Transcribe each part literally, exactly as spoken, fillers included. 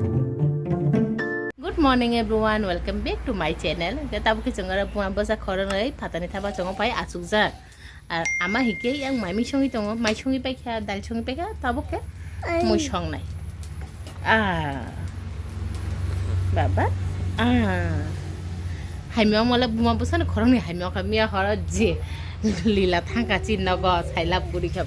Good morning everyone, welcome back to my channel. Hwnkhe tabuk khe chwng oro buma bwsa khoroknwi phatani thapa chongo pai achukjak. Ar ama hwnkhe yang mai mui songwi tongo, mai songwi paikha, dal songwi paikha, tabuk khe mui songnai. Ah. Baba. Ah. Haimiyong mole buma bwsano khoroknwi haimiyong kha, miya horo je lila thangkha chini nogo saila puri kha.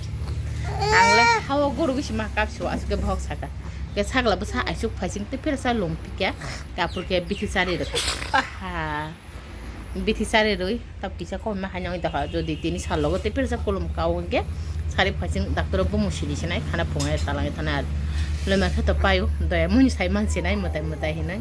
Ang le hawa guru bisi ma kapsu aswk khe bohok saka. Khe sakla bwsa aisuk phaising tei phirsa lum phikya. Kapur khe bithi chari rwkha. Aha. Bithi chari rwi tab kisa kok ma haino wngwi dakha. Jodi tini sal logo tei phirsa kulum ka wngkhe sari phaising doctor o bumu sidi sinai khana phungai talangwi thanai ar. Lema khe to paio doya muni sai man sinai mwtai mwtai hinwi.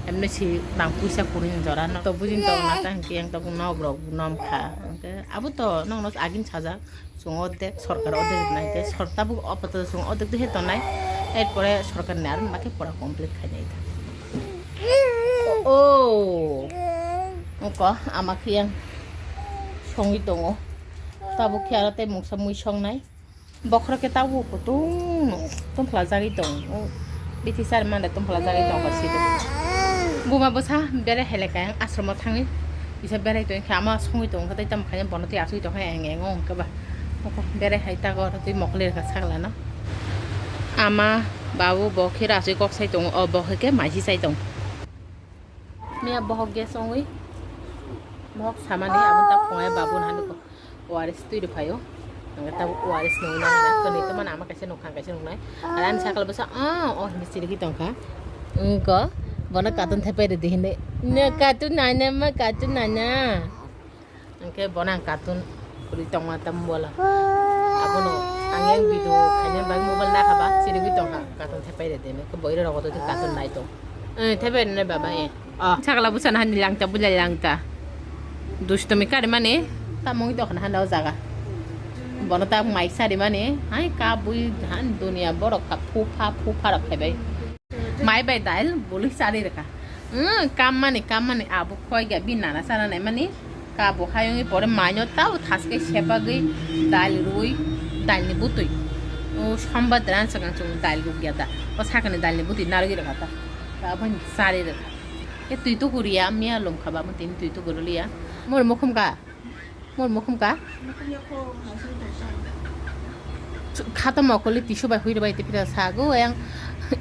Emni si tang puisa kuri ni jora no. To bujin to na tang kiyang to nok rok nom kha. Hwnkhe abo to nokno agin sajak. Chwng ordek, sorkar ordek rwnai khe, sor-, tabuk apatot chwng ordek de he tongnai, erpore sorkarni aro ma khe pura complete khainai da. O, ongko ama khe yang songwi tongo. Tabuk khe aro tei mungsa mui songnai. Bokhorok khe tabuk kutung tongphlajagwi tongo. Bithi chari manda tongphlajagwi tongkha sidi. Buma bwsa bere heleka yang ashromo thangwi kisa berai tongkha ama songwi tongkha tei tamo khaina bono tei aswi tongkha eng eng ongkha ba. Oko bere hai tago tei mokol rwkha saglano. Ama babu bo khe aswi kok sai tongo o bo hai khe maisi sai tongo. Miya bohok gas ongwi bohok samani abo tak phungai babu nani ko. O R S twi rw phaio. Ang ta O R S nung nang na kani to mana ama kaisa nung khang kaisa nung nai. Ara ani sakal bwsa ah oh hindi sirigi tongkha. Engko bono katun thepai rw di hindi. Ne katun nai ne ma katun nai na. Engke bono ang katun kuri tongma tam bola. Abono ang yang video khaina bai mobile na khaba sirigi tongkha katun thepai rw di ne. Ko boiro rogo to katun nai tong. Eh thepai rw ne baba eh. Oh, sakla bwsano hani langta bulai langta. Dustomi kari mani, tamung tokna handa o jaga. Bono tak mai sari mani, hai ka bui han dunia borok ka phupha phupha rok khaibai. Mai bai dail bului sari rwkha. Hmm, kam mani, kam mani abo khoi ga bi nana sana nai mani. Ka bo hayung i pore mai no tao thaske sepagwi dail rui, dail ni butui. O somba dran sakang chung dail ruk ya da. O sakani dail ni butui narwgwi rwkha ta. Ka bo sari rwkha. Khe twi tuku riya, miya lum kha ba, tini twi tuku rwliya. Mor mukhum ka? Mor mukhum ka? Kha to mokoli tisu bai hui rwbai tei pira sago, yang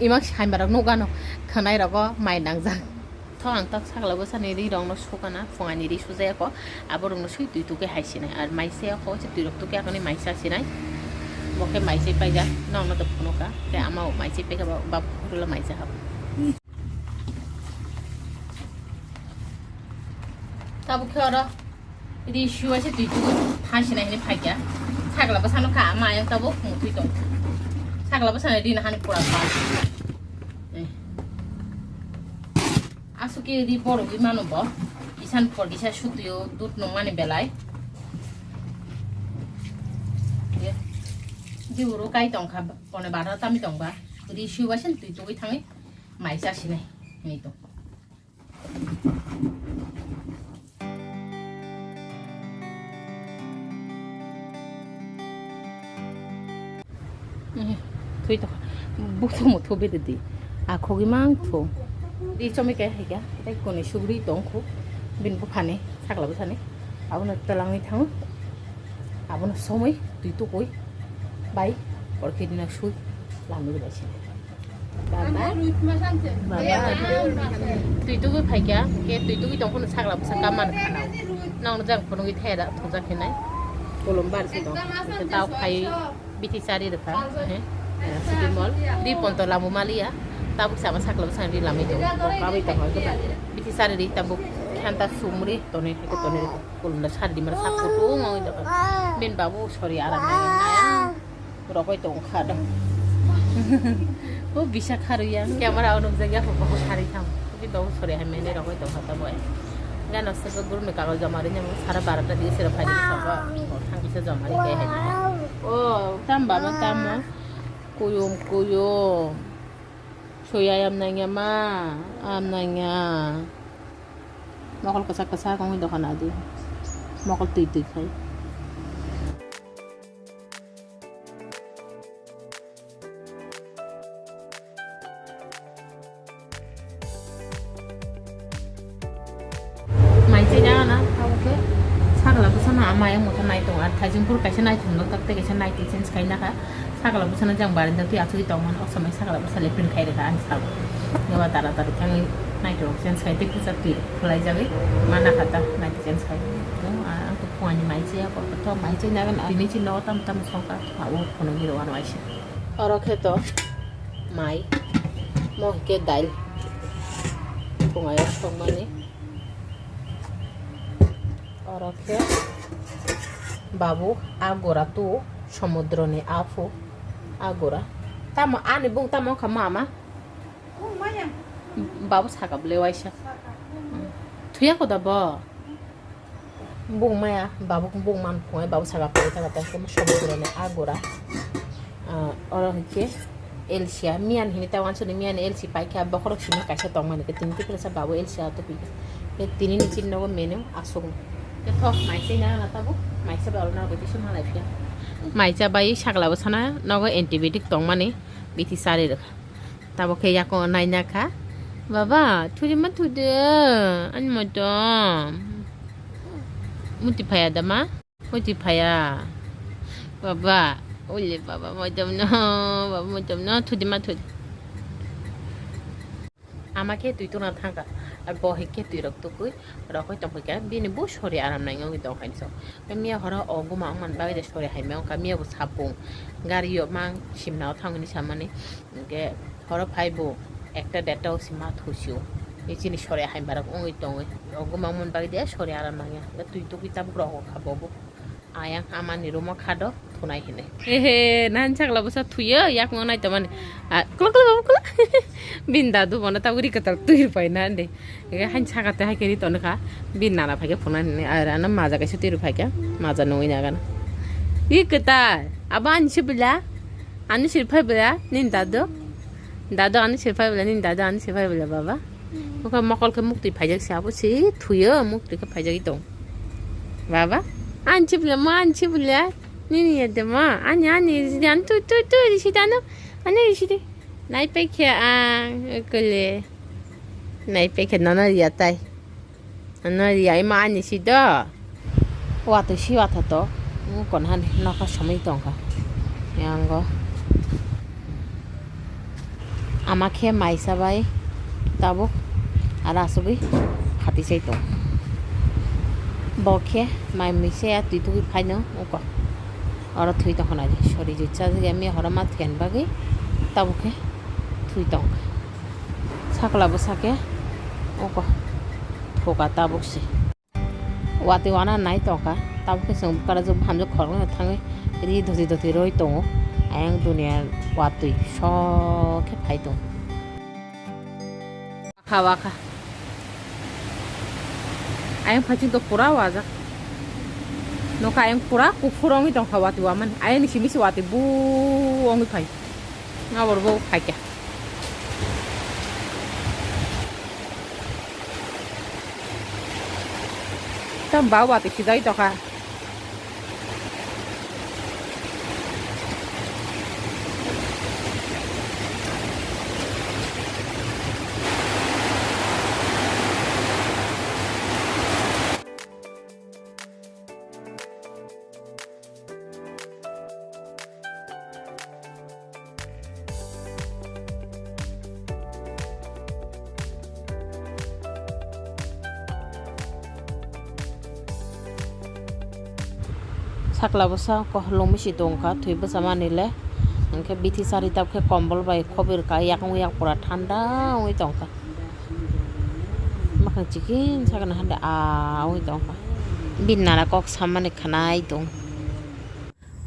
imak saimba rok nukgano, khwnai rogo mai nangjak. Tho ang tak sakla bwsani ri rok no sukana, phungani ri sujaya ko, abo rok no sui twi tuke hai sinai, ar mai se ko se twi rok tuke akoni mai sa sinai, bo khe mai se paija, nokno to phunukha, khe ama mai se paikha ba, ba phurula mai sa habo. Tabuk khe oro ri shuwa se twi tugo thansinai hinwi phaikha. Sakla bwsano kha ama ayang tabuk mutwi tong. Sakla bwsano ri nahani pura pa. Eh. Aswk khe ri borogwi mano bo. Isan por kisa sutwio dut nungmani belai. Eh. Di uro kai tongkha, pone bara tami tongba. Ri shuwa se twi tugwi thangwi mai chasinai hinwi tong. Thui to, buthung muthu bidi di. Akhogwi mang thu. Di chomwi kaya hai kya, tei kuni sugri tong khu. Bin buphani, sakla bwsani. Abono twlangwi thango. Abono somwi, twi tukwi. Bai, porkhe dina sui. Lamwi bai sini. Baba. Baba. Twi tugwi phaikya, ke twi tugwi tong phano sakla bwsa kaman khana. Nang jang phunugwi theda thujak hinai. Kolom bar si dong. Tao khai bithi chari rwkha. He. City mall. Ri ponto lamu maliya. Tabuk sama sakla bwsa ri lamwi tong. Kabai tong. Bithi chari ri tabuk khanta sumri toni hai toni. Kolom da sari di mara sak kutung oi da. Bin babu sorry aram nai. Rokoi tong kha do. O bisa kharwi ang camera o nukjak ya ko ko kharwi thang. Ki do sore hai mene rokoi tong kha ta boy. Gana se guru me kagal jama ri nyam sara barata di sera phai di sabo. Thang kisa jama ri ke hai. O tam baba tam mo. Kuyum kuyum. Soya am nangya ma, am nangya. Mokol kwchak kwchak wngwi dokhana di. Mokol twi twi khai. Ama yang motha nai tongo, ar thaijing phuru kaisa nai thwng nokthar tei kaisa nai twi change khai nakha. Sakla bwsano jang barenda twi achugwi tongmani, o samai sakla bwsa lepin khai rwkha ani salo. Nokha dara dara thangwi nai tongo, change khai tei kwchak twi khwlaijagwi ma nakha ta nai twi change khai. Ang to phungani mai chaya, kotor to mai chai nagani, tini chini nogo tamo tamo songkha, ma o phunugwi rw ano waisa. Oro khe to mai, mo hwnkhe dail phungaio songmani. Oro khe babu agora tu, somudroni aphu agora. Tamo ani bung tamo wngkha mama? Babu saka bwle waisa. Thuya koda bo? Bung maya, babu bung man phungai, babu saka phungai, taka taka, somudroni agora. Ah, oro hwnkhe Elsia, miyan hini ta wansukni miyan Elsi paikha, bokhorok simi kaisa tongmani khe, tini tiprasa babu Elsia topikha. Khe tini ni chini nogo menu aswk. Khe thok mai chai na na tabuk, mai chai bai oro na bai tisa malai phiya. Mai chai bai sakla bwsana nogo antibiotic tongmani bithi chari rwkha. Tabuk khe yakungo naina kha. Baba, thuri ma thudi, ani motom. Muti phaya da ma? Muti phaya. Baba, ole baba, motom no, baba, motom no, thudi ma thudi. Ama khe twi tuna thangkha, ar bo hai khe twi rok tukui rokoi tongkha khe, bini bo sori aram nai wngwi tongkha hinso. Miya horo o guma wngmani bagwi de sori hai ma wngkha, miya bo sapung gari o mang simna o thangwi samani, hwnkhe horo phai bo ekta derta o sima thusio, e chini sori hai barok wngwi tongwi, o guma wngmani bagwi de sori aram nangya, twi tukui tabuk rok kha bo bo. Ayang amani room o kha do thunai hinwi. Ehe, nan chakla bwsa thuyo, yakno nai tongmani. A, klo, klo, babu, klo. Bini dadu bono tabuk ri kwtal twi rwpai na de. Ege han saka te hai khe ri toni kha. Bini nana phai khe phunani hinwi. Ara no maja kaisa twi rwphai kha. Maja nungwi na gana. Ri kwtal. Abo ani se bwla. Ani sir phai bwla. Nini dadu. Dadu ani sir phai bwla. Nini dadu ani sir phai bwla, baba. Oka mokol khe muktwi phaijak se, abo se thuyo, muktwi khe phaijagwi tong. Baba, ani se bwle ma, ani se bwle, nini ya de ma, ani, ani, ani, tu, tu, tu, risi dano, ani risi de. Nai pai khe ang, kole. Nai pai khe nono ya tai. Ano riyai ma ani si do. Watwi si watha to. Wng kon hani nokha somwi tongkha. Yango. Ama khe maisa bai tabuk aro asugwi phati sai tong. Bo khe mai mui se ya twi tugwi phaino wngkha. Oro thwi tongkha nai. Sori jui chajak ya mi horo ma thwi ani bagwi tabuk khe thwi tongkha. Sakla bwsa khe oko phuka tabuk se. Watwi wana nai tongkha, tabuk khe chwng bwkha rok hamjak khoroknwi thangwi ri doti doti rwi tongo. Ayang duniya watwi sok khe phai tongo. Wakha wakha. Ayang phaiching to pura wajak. Nokha ayang pura kuphur wngwi tongkha watwi wamani. Ayang ni simi se watwi bu wngwi phai. Abor bo phaikha. Tam ba watwi khijai tokha. Sakla bwsa kohlwng bisi tongkha, thwi bwsa manwi le. Hwnkhe bithi sari tabkhe kombol bai khobir ka, yakung yak pura thanda wngwi tongkha. Makhang chikin sakna hande aa wngwi tongkha. Bini nana kok sammani khwnai tong.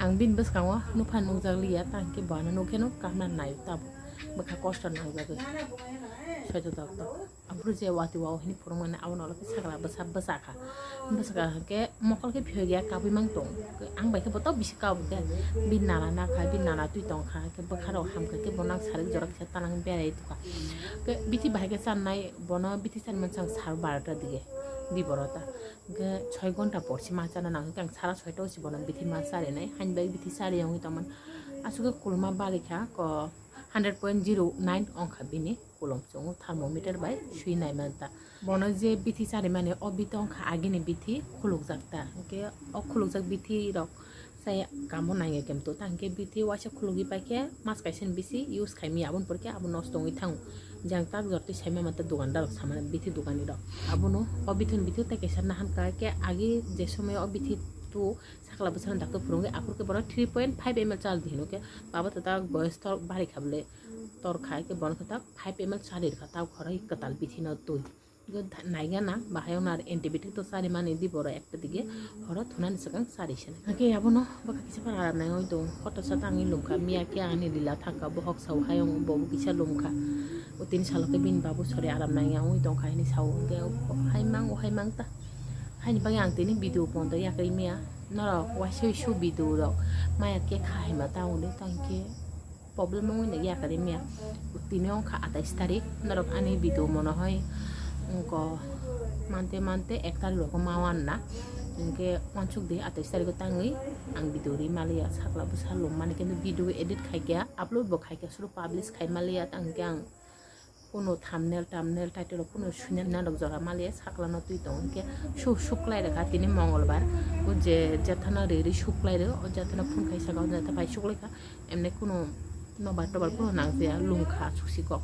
Ang bini bwskango nukha nukjak liya, tang khe bo ano nukhe no kaham nai tabuk. Bwkha kosto nangjagwi. Soito tok tok. Aphuru je watwi wao hini phwrwngmani abono ulo khe sakla bwsa bwsa kha. Bwsa kha khe mokol khe phiyok ya kabui mang tong. Ang bai khe boto bisi kabo khe bini nana nakha, bini nana twi tongkha. Khe bwkha rok hamkha khe bono ang sarik jora kisa tanang berai tukha. Khe bithi bahai khe channai bono bithi chani mansa ang sar barota dige di borota. Hwnkhe soi ghonta porsi ma chana nang, hwnkhe ang sara soita o se bono bithi ma charinai, haini bagwi bithi chari wngwi tongmani. Aswk khe kulma barikha, ko hundred point zero nine wngkha bini kulum chungo thermometer bai swi naimanta. Bono je bithi charimani o bithi wngkha agini bithi khulukjak ta, hwnkhe o khulukjak bithi rok sai kamo nangya kemto ta hwnkhe bithi waisa khulugwi paikhe mas kaisa ni bisi use khaimya aboni porkhe abo nosto wngwi thango. Jang tak jor twi saimamanta dukandar rok samani bithi dukani rok abono o bithi ni bithi tei kaisa nahan kha khe agi je somoy o bithi tu sakla bwsano dakto phwrwngwi aphuru khe bono three point five M L chal di hino khe baba tata boyos tor bari kha bwle tor khai khe bono khe tak five M L chali rwkha tabuk horo kwtal bithi no twi. Naiga na bahai wngna ar antibiotic to chari mani di boro ekta dige horo thunani swkang chari sene. Hake abono bwkha kisa phano aram nai oi tong kotor sa tangwi lumkha miya khe ani lila thangkha bohok sao hayung bobo kisa lumkha. O tini salo khe bini babu sori aram nai wngwi tongkha hini sao hwnkhe hai mang o hai mang ta. Haini bagwi ang tini video pondo yakri miya norok waisui su video rok maya khe kha hai ma ta hwnwi tangkhe. Problem wngwi nai yakari miya tini wngkha atais tarik norok ani video mono hoi wngko mante mante ek tarik rok ma wanna hwnkhe wansuk di atais tarik o tangwi ang video ri maliya sakla bwsa lum mani kintu video edit khaikya upload bo khaikya suru publish khai maliya tangkhe ang kuno thumbnail thumbnail title rok kuno suina norok jora maliya sakla no twi tong hwnkhe su suklai rwkha tini mongolbar o je jethana ri ri suklai rw o jethana phone khai saka o jethana bai suklai kha. Emne kuno nobar tobar kuno nangja lungkha susi kok.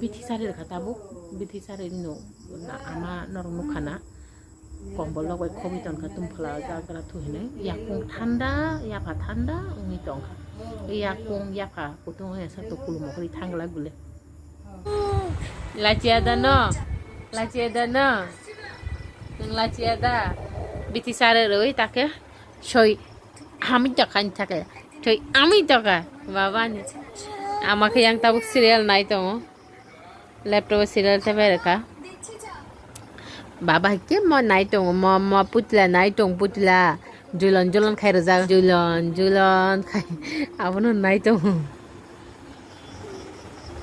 Bithi sari rwkha tabuk bithi sari no ama norok nukha na kombol rok bai khobwi tonkha tum phala jagra thu hinwi yakung thanda yapha thanda wngwi tongkha yakung yapha kutung esa to kulumokri thangla gule. Lachiya da no lachiya da no nwng lachiya da bithi sari rwi takhe. Soi, ami toka ni thaka. Soi, ami toka. Baba ni. Ama khe yang tabuk serial nai tongo. Laptop o serial tepai rwkha. Baba hai khe mo nai tongo, mo, mo putla nai tong putla. Julon julon khai rwjak. Julon julon khai. Abono nai tongo.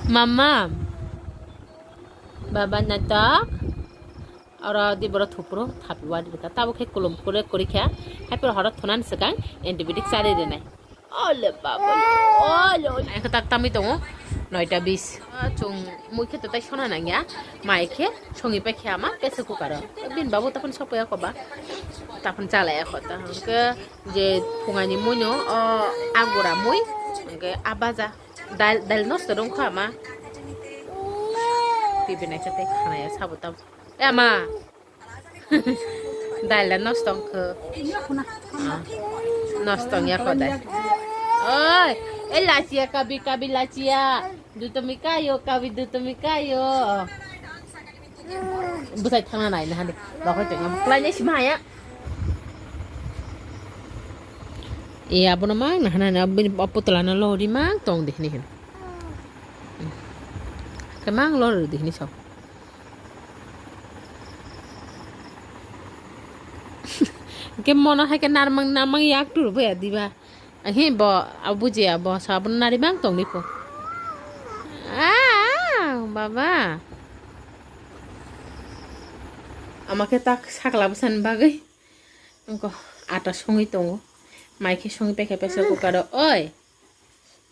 Mama. Baba natok. Oro di boro thupro thapi wadi rwkha. Tabuk khe kulum kure kuri kha. Hai pore horo thunani swkang antibiotic chari rwnai. Ole baba, ole, ole. Ang tak tamwi tongo. Noita bis. Chung mui khe tai sona nangya. Mai khe songi pai khe ama pressure cooker o. Bin babu tapon sokya koba. Tapon chalaya kho ta. Hwnkhe je phungani muino o agura mui. Hwnkhe abaja. Dal, dal nosto dong kho ama. T V naisa tei khanaya sabo tam. E ama. Dal da nosto wng kho. Ah, nosto wng ya kho dal. Oi, e lachiya kabi kabi lachiya. Dutumi kayo kabi dutumi kayo. Bwsai thangna nai na hani. Bakhai tongya. Klai nai sima ya. E abono mang na hana na bini putla no lori mang tong de hini hin. Ke mang lori de hini so. Ke mono hai ke narmang narmang yak tur bo ya diba. Ahi bo abuji abo so abono nari mang tong ni po. Ah, baba. Ama khe tak sakla bwsani bagwi wngkha ata songwi tongo. Mai khe songwi paikha pressure cooker o. Oi.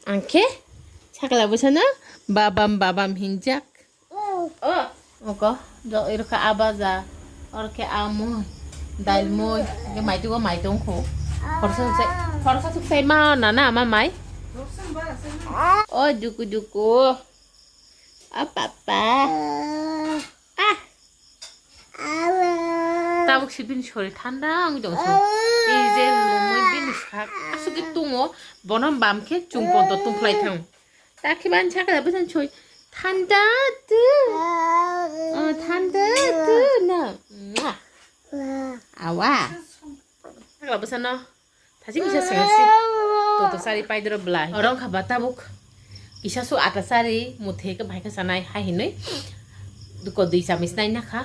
Ang khe sakla bwsano babam babam hinjak. O, wngkha do irkha abaja. Orkhe amoi. Dal moi. Ke mai tugo mai tongkho. Khorsa suksai, khorsa suksai ma na na ma mai. O duku duku. A papa. Ah. Tabuk si bini sori thanda wngwi tong song. Ei je lumui bini sak asuk khe tungo bono bam khe chung ponto tungphlai thang. Takhi ban sakha bwsang soi thanda tu. Oh, thanda tu na. Mwah. Awa. Sakla bwsano. Thasi kisa sengsi. Toto sari paidoro belai. Orong kha ba tabuk. Kisa su ata sari muthe ke bhai kha sanai hai hinui. Duko dui chamis nai nakha.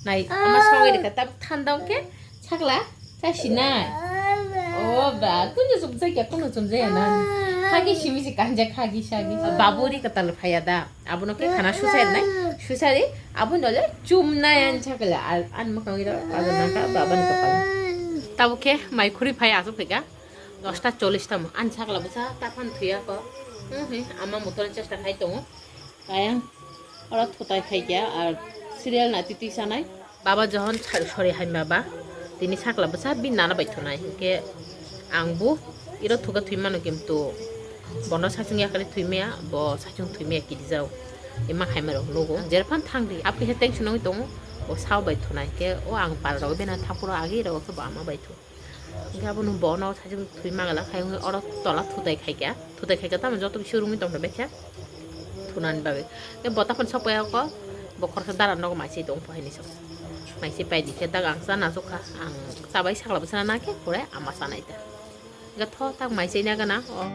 Nai ama songai de kha tabuk thanda ke sakla chasi nai. O ba kunju sumjai kya kunju sumjai na. Khagi simi si kanja khagi sagi. Baburi katal phaya da. Abono khe khana susai nai, susari, abono le chumnai ani sakla, ani mwkhang iro, pajanaka, babani kapal. Tabo khe mai khuri phai asuk phika, dosta chollish tamo, ani sakla bwsa, taphan thuya ko. Hmm, ama motor chesta khai tongo. Kaya oro thutai khai kya ar serial na titi sanai. Baba johon sar-, sori hai baba. Tini sakla bwsa bi nana bai thunai. Ke ang bu iro thuka thui mano kintu bono sachung yakali thui maya, bo sachung thui maya kiri jao. Ima khai maro logo. Jerphan thangri. Apni he tension nangwi tongo. Bo sao bai thunai. Ke o ang par rok bena thapuro agi rok khe bo ama bai thu. Hingke abono bono sajwk thwi magala khai wngwi oro tola thutai khaikha, thutai khaikha tamo joto bisingo romwi tongkha bekha thunani bagwi. Hingke bo taphano sokpaiya kho, bo khoroksa dara nogo maisai tongpha hinwi sok, maisai paidi khe daga ang chana sukha, ang chabai sakla bwsana nakhe pore ama chanai ta. Hingke tho tak maisai nagana o.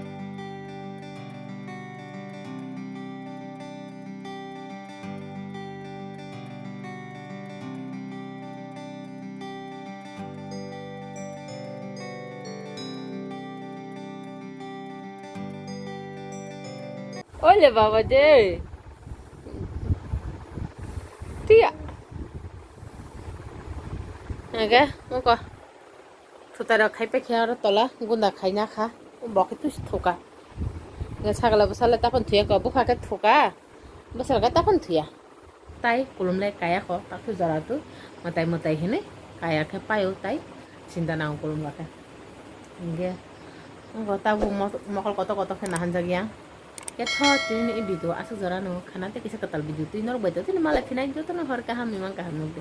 Ole baba de. Tia. Aga, moko. Thutai rok khai paikha oro tola gunda khaina kha. Bo khe tusi thuka. Hingke sagala bwsala taphano thuya kho, bupha khe thuka. Bwsala khe taphano thuya. Tai kulumlai kaya kho, takhuk jora tu mwtai mwtai hinwi kaya khe paio tai sinda nango kulumla khe. Hingke wngkha tabuk mo-, mokol kotor kotor khe nahanjak ya. Ketho tini video aswk jora no khana tei kisa kwtal video twi norok bai tongtwini malai phinai jotono hor kaham ni mang kaham nukdi.